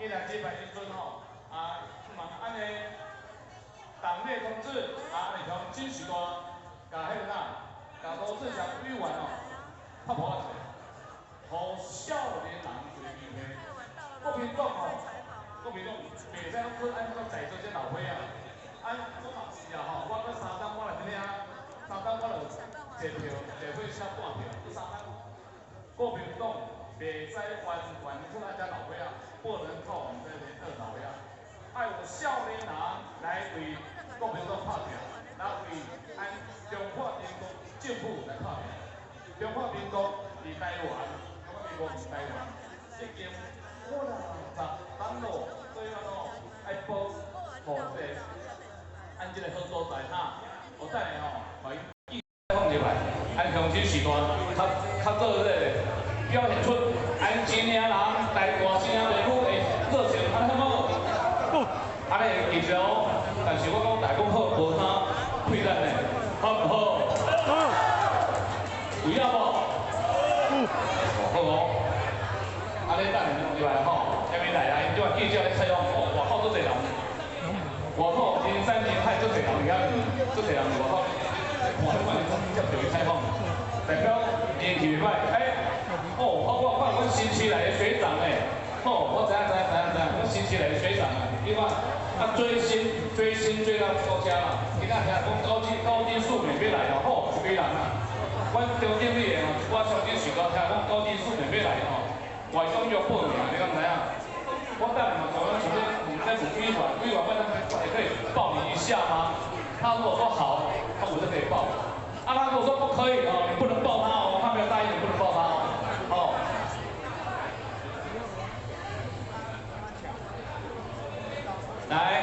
伊來這擺時陣吼，啊，嘛按呢，黨內同志啊，按呢從新時代，共彼個啥，共羅智強委員哦，拍破一下，予少年人一个機會。國民黨吼，國民黨袂使攏閣按怎在座這老歲仔，按我嘛是啊吼，我閣3冬我來佇遐，3冬我就坐票，坐火車半票，閣3冬。國民黨袂使完全靠咱遮老歲仔，不能靠我們這些二老歲仔，愛有少年人來為國民黨拍拼，來為咱中華民國政府來拍拼。中華民國佇台灣，中華民國佇台灣已經50冬咯，所以講哦，愛保護這個咱這個好所在哈。我等下吼，予𪜶放入來，按鄉親時代較較做這個表現出按真領人來大聲地區的熱情，按呢好無？按呢會記著哦。但是我講大家好，無啥氣咱呢，好毋好？好。有影無？好哦。按呢等下弄入來吼，下面來啊，𪜶這記者咧採訪，哦，外口足濟人，外口人山人海足濟人遐，足濟人外口看看接著伊採訪，代表人氣袂歹，欸。哦，我看阮新區來的學長呢，哦，我知影知影知影知影，阮新區來的學長啊，你看啊追星追星追到到遮啦，今仔聽講高金素梅欲來哦，吼，一堆人啊，阮中正里的吼，一寡鄉親序大聽講高金素梅欲來吼，外長約報名，你敢知影？我等下嘛，想講想要問這委員，委員問他也可以報名一下嗎？他如果說好，那我就可以報。啊，他如果說不可以哦，你不能報他哦，他沒有答應，你不能報他哦。哦。來，